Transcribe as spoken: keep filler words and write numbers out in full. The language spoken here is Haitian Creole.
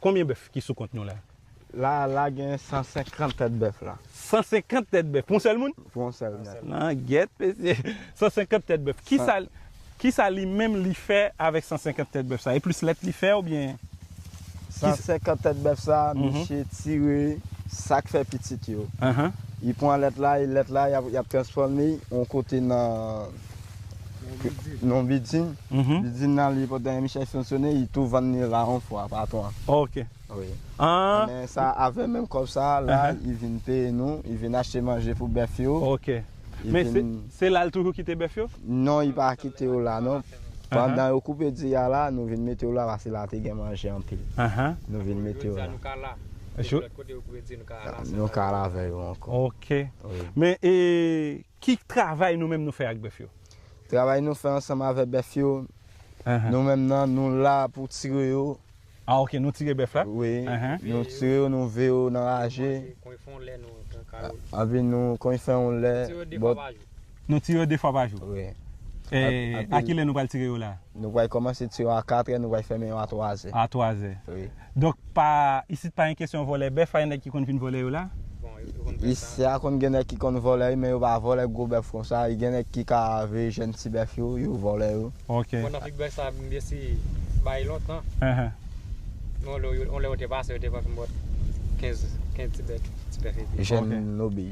Konbyen bèf ki sou kont nou la? La, la gen san senkant tèt bèf la. San senkant tèt bèf pou yon sèl moun? Pou yon sèl nèt. Nan, gèt, mesye. San senkant tèt bèf. Kisa, kisa li menm li fè avèk san senkant tèt bèf sa? E plis lèt li fè oubyen? San senkant tèt bèf sa, misye tire sa k fè pitit yo. Ahan. Li pran lèt la, e lèt la, y ap, y ap transfòme yon kote nan nan bidin. Mhm. Bidin nan, li pandan misye fonksyone, li tou vann li la yon fwa, patwon. Ok. Wi. Ah, Men sa, avè menm kòb sa, la, Ahan. Li vin peye nou, li vin achte manje pou bèf yo. ok. Li Men se, vin- se la l toujou kite bèf yo? Non, li pa kite yo la, non. Pandan yo koupe di a la, nou vin mete yo la, paske la te gen manje anpil. Ahan. Nou vin mete yo la. Nou ka la. Jou- Lòt kote yo koupe di nou ka la. Nou ka la avè yo ankò. Ok. Wi. Men e, ki travay nou menm nou fè ak bèf yo? Travay nou fè ansanm avè bèf yo, Ahan. nou menm nan, nou la pou tire yo. Ah, ok, nou tire bèf la? Wi. Ahan. Nou tire yo, nou veye yo nan raje. Kon fè yon lè nou nan kay yo. Anpi nou, kon fè yon lè. Tire yo de bòt- fwa pa jou. Nou tire yo de fwa pa jou. Wi. E, Ap- ap- a ki lè nou pral tire yo la? Nou pral kòmanse tire yo a katrè, nou pral fèmen yo a twazè. A twazè. Wi. Donk, pa, isit pa gen kesyon vòlè bèf, pa gen nèg ki konn vin vòlè yo la? Bon, yo konn fè sa. Isi a konn gen nèg ki konn vòlè, men yo pa vòlè gwo bèf konsa. Gen nèg ki ka veye jèn ti bèf yo, yo vòlè yo. Ok. Bon, nan fig bèf sa, m byen si bay lontan. Ahan. Men on lè, on lè yo te pase, yo te pase m bòt kenz, kenz ti bèf, ti bèf epi. Jèn Ok. nobil.